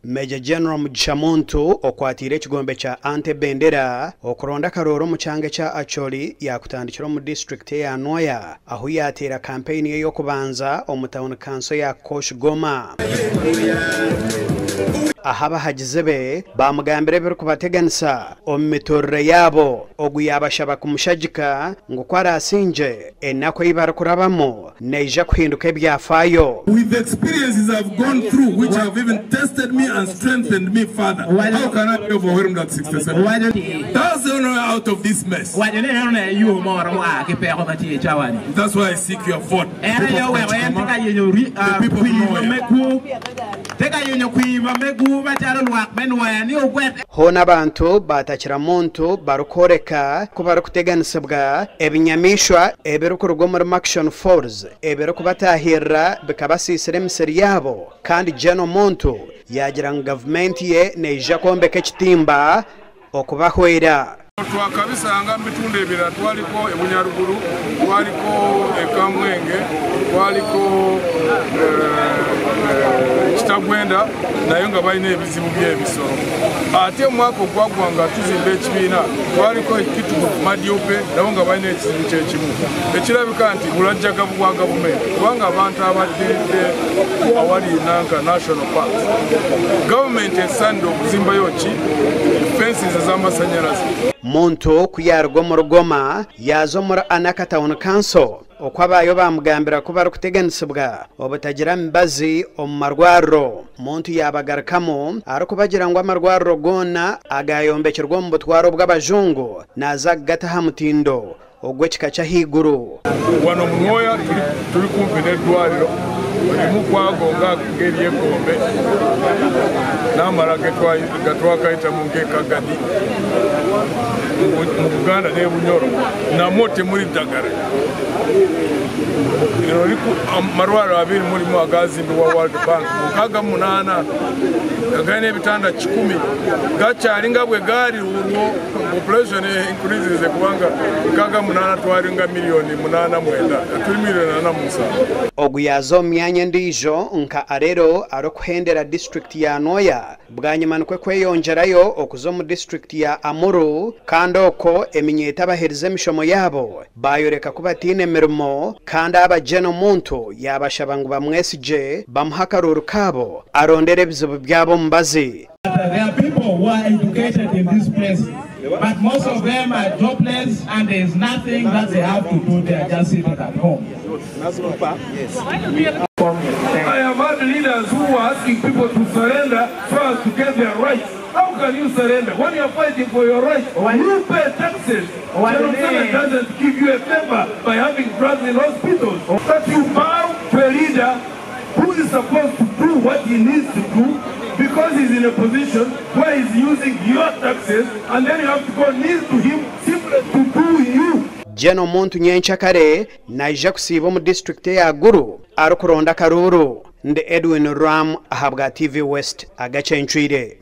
Major General Mugisha Muntu okwatiire ekigombe kya Ante Bendera okuronda akarooro omu kyanga ekya Acholi yaakutandikira omu disiturikiti eya Nwoya ahu yaateera kampeyini ye y'okubanza omu tauni kanso ya Koch Goma. Ahu abahagizi be baamugambira ebirikubateganisa omu mituurire yaabo. Ogu yaabashaba kumushagika ngu ku araasingye, enaku ei barikurabamu neija kuhinduka ebyafaayo. With the experiences I've gone through which have even tested me and strengthened me further, how can I be overwhelmed at 67? That's the only way out of this mess. That's why I seek your vote, people of Kachikoma, the people of Nwoya. Hoona abantu baatakira Muntu barikworeka ku barikuteganisibwa ebinyamaishwa ebirikuruga omuri Murchison Falls ebirikubatahirira bikabasiisira emisiri yaabo kandi Gen. Muntu yaagira ngu gavumenti ye neija kwombeka ekitimba okubahwera. Twakabisanga mu bitundu ebirala, twaliko e Bunyaruguru, twaliko e Kamwenge, twaliko e Kitagwenda nayo nga balina ebizibu by'ebisolo. Ate omwaka ogwagwa nga tuzimba ekibiina twaliko e Kitugu Madyope nabo nga balina ekizibu kyekimu. Ekirabika nti bulajjagavu bwa gavumenti kubanga abantu abaddiridde awali nanka National Parks, gavumenti esaanidde okuzimbayo ki fences ez'amasanyalaze. Muntu ku yaaruga omuri Goma yaaza omuri Anaka Town Council oku abaayo baamugambira ku barikuteganisibwa obutagira mibazi omu marwariro. Muntu yaabagarukamu arikubagira ngu amarwariro goona agaayombekirwe omu butware obw'abajungu naaza kugata aha mutindo ogw'ekika ky'ahaiguru. Wano mu Nwoya turi kumpi n'eddwaliro erimu kwago ng'ery'e Gombe n'amalala gatwakayitamu ng'e Kagadi mu Buganda n'e Bunyoro namwo temuri ddagala. Amarwariro abiri murimu agaazimbibwa World Bank mu 68 nga galina ebitanda kikumi gakyali nga bwe gaali olwo population increases kubanga 68 twali nga miliyoni munaana mwenda turi miliyoni 47. Ogu yaaza omu myanya endiijo nka Arero arikuhendera disiturikiti ya Nwoya bwanyima nikwo kweyongyerayo okuza omu disiturikiti ya Amuru kandi okwo eminyeeto abaherize emishomo yaabo baayoreka ku bataine mirimo kandi aba Gen Muntu yaabashaba ngu bamwesigye bamuhe akaruuru kaabo arondere ebizibu byabo omubazi. There are people who are educated in this place, but most of them are jobless and there is nothing that they have to do, they are just sitting at home. I have had leaders who were asking people to surrender so as to get their rights. How can you surrender when you are fighting for your rights? You pay taxes. General Museveni doesn't give you a favor by having drugs in hospitals. That you bow to a leader who is supposed to do what he needs to do because he's in a position where he's using your taxes and then you have to go kneel to him simply to do you. Gen Muntu nyencakare naija kusiiba omu disiturikiti eya Gulu arikuronda akaruuru. Ndi Edwin Ram ahabwa TV West agacencwire.